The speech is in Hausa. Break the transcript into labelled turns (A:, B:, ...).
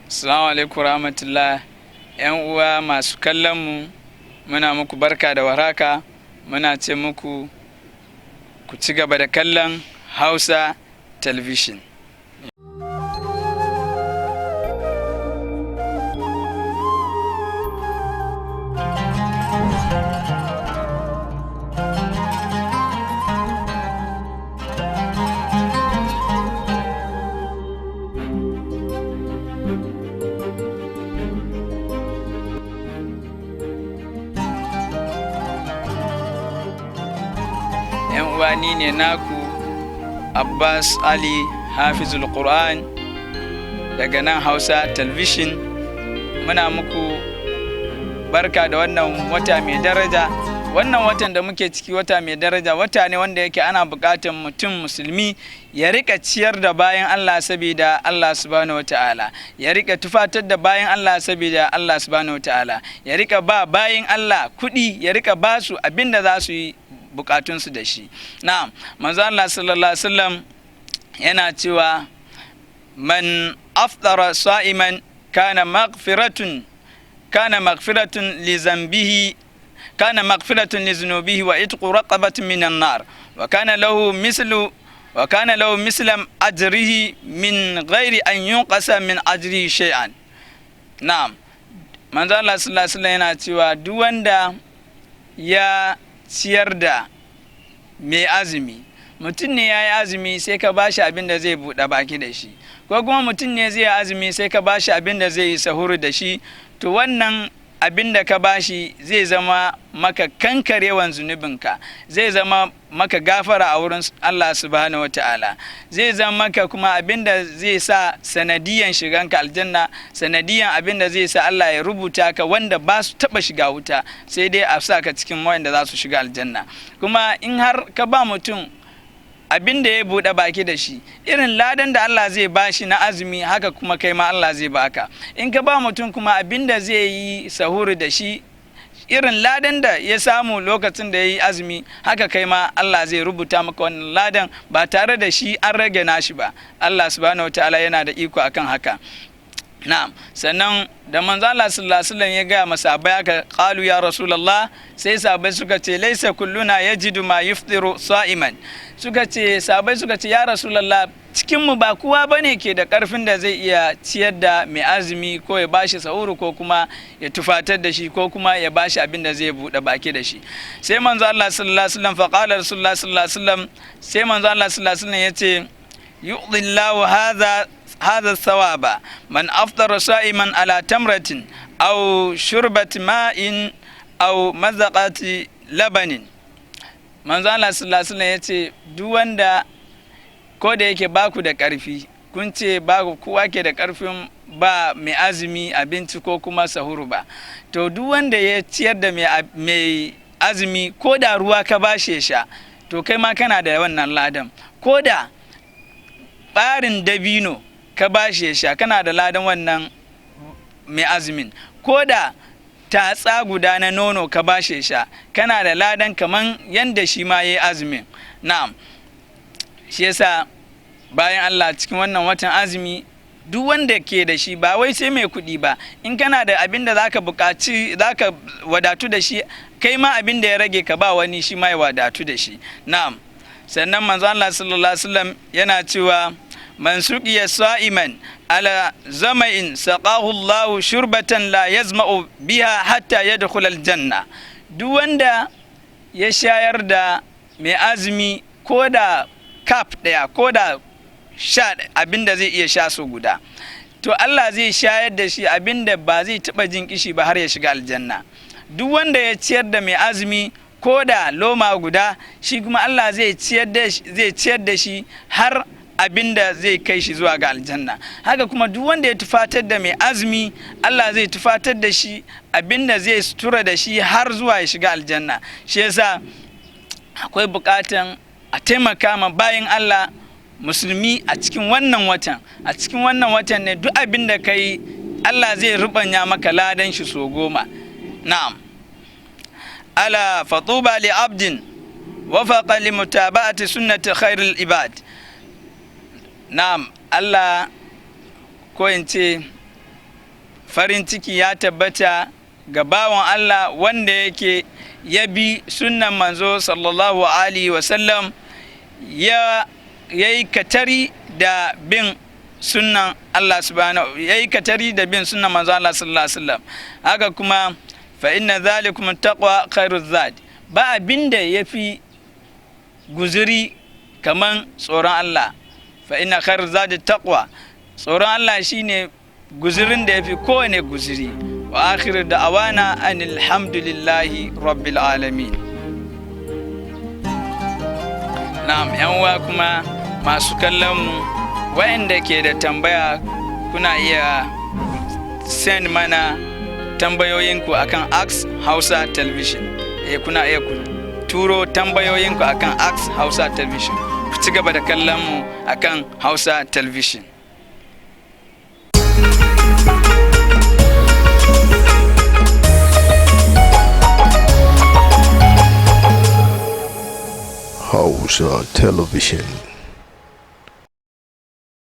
A: Assalamu alaikum rahmatullah. ‘Yan uwa masu kallon mu, muna muku barka da warhaka. Muna ce muku ku ci gaba da kallon Hausa Television. ‘Yan uwa, ni ne naku Abbas Ali Hafizul Quran daga nan Hausa Television. Muna muku barka da wannan wata mai daraja. Wannan watan da muke ciki, wata mai daraja, wata ne wanda yake ana buƙatar mutum musulmi ya rika ciyar da bayan Allah saboda Allah subhanahu wataala, ya rika tufatar da bayan Allah saboda Allah subhanahu wataala, ya rika ba bayan Allah kuɗi, ya rika ba su abin da za su yi bukatunsu da shi. Na'am, manzo Allah sallallahu alaihi wasallam yana cewa: "Man aftara sa'iman kana maghfiratun li zambihi, kana maghfiratun li zunubihi wa itqu raqabatin minan nar, wa kana lahu mislam ajrihi min ghairi an yunqasa min ajrihi shay'an." Na'am, manzo Allah sallallahu alaihi wasallam yana cewa duk wanda ya ciyar da mai azumi, mutum ne ya yi azumi sai ka bashi abin da zai buɗe baki da shi, ko kuma mutum ne zai yi azumi sai ka bashi abin da zai yi sahuru da shi, to wannan abin da ka bashi zai zama maka kankarewan zunubinka, zai zama maka gafara a wurin Allah subhanahu wa ta'ala, zai zama maka kuma abin da zai sa sanadiyan shiganka aljanna, sanadiyan abin da zai sa Allah ya rubuta ka wanda ba su taba shiga wuta, sai dai a sa ka cikin wanda za su shiga aljanna. Kuma in har ka ba mutum abin da ya buɗe baki da shi, irin ladan da Allah zai bashi na azumi, haka kuma kai ma Allah zai baka. In ka ba mutum kuma abin da zai yi sahuru da shi, irin ladan da ya samu lokacin da ya yi azumi, haka kai ma Allah zai rubuta maka wannan ladan ba tare da shi an rage nashi ba. Allah subhanahu wataala yana da iko akan haka. Na'am, sannan da manzo Allah sallallahu alaihi wasallam ya ga masahabai haka, qalu ya rasulullah, sai sahabbai suka ce: "Laisa kulluna yajidu ma yuftiru sa'iman." Suka ce, sahabbai suka ce: "Ya rasulullah, cikin mu ba kowa bane ke da karfin da zai iya ciyar da mai azumi, ko ya bashi sahuru, ko kuma ya tufatar da shi, ko kuma ya bashi abin da zai bude baki da shi." Sai manzo Allah sallallahu alaihi wasallam, fa qala rasulullah sallallahu alaihi wasallam, sai manzo Allah sallallahu alaihi wasallam yace: "Yu'ti Allahu hadha thawaba man aftara sa'iman ala tamratin aw shurbati ma'in aw mazaqati labanin." Manzo Allah sallallahu alaihi wasallam yace duk wanda, ko da yake baku da karfi, kun ce ba kowa ke da karfin ba mai azumi abinci ko kuma sahuru ba, to duk wanda ya ciyar da mai azumi, ko da ruwa ka bashi ya sha, to kai ma kana da wannan ladan. Ko da ɓarin dabino ka bashi ya sha, kana da ladan wannan mai azumin. Ko da tatsa guda na nono ka bashi ya sha, kana da ladan kaman yanda shi ma ya yi azumin. Na'am, shi yasa bayan Allah, cikin wannan watan azumi, duk wanda ke da shi, ba wai sai mai kuɗi ba, in kana da abin da zaka buƙaci, zaka wadatu da shi, kai ma abin da ya rage ka ba wani, shi ma ya wadatu da shi. Na'am, sannan manzo Allah sallallahu alaihi wasallam yana cewa: "Man suqiya sa'iman ala zama'in saqahu Allah shurbatan la yazma'u biha hatta yadkhul aljanna." Duk wanda ya shayar da mai azumi ko da cup ɗaya, ko da sha abinda zai iya sha so guda, to Allah zai shayar da shi abinda ba zai taɓa jin kishi ba har ya shiga aljanna. Duk wanda ya ciyar da mai azumi ko da loma guda, shi kuma Allah zai ciyar da shi har abinda zai kai shi zuwa ga aljanna. Haka kuma duk wanda ya tufatar da mai azumi, Allah zai tufatar da shi abinda zai sutura da shi har zuwa ya shiga aljanna. Shi yasa akwai bukatan a taimaka ma bayan Allah musulmi a cikin wannan watan. A cikin wannan watan ne duk abin da ka yi, Allah zai rubanya maka ladan shi so 10. Na'am, ala fatuba li abdin wafaqa li mutaba'ati sunnati khairil ibad. Na'am, Allah, ko in ce Farin ciki ya tabbata ga bawan Allah wanda yake ya bi sunnan manzo sallallahu alaihi wasallam, ya yi katari da bin sunnan Allah subhanahu, ya yi katari da bin sunnan manzo Allah sallallahu alaihi wasallam. Haka kuma fa inna zalikum taqwa khairu zad. Ba abinda yafi guzuri kaman tsoron Allah. Fa inna khairu zad taqwa. Tsoron Allah shine guzurin da yafi kowane guzuri. Wa akhiru da'awana anil hamdulillahi rabbil alamin. Na'am, yan uwa kuma masu kallon mu, wayanda ke da tambaya, kuna iya send mana tambayoyinku akan Ask Hausa Television. Kuna iya ku turo tambayoyinku akan Ask Hausa Television. Ku ci gaba da kallon mu akan Hausa Television.
B: Hausa Television.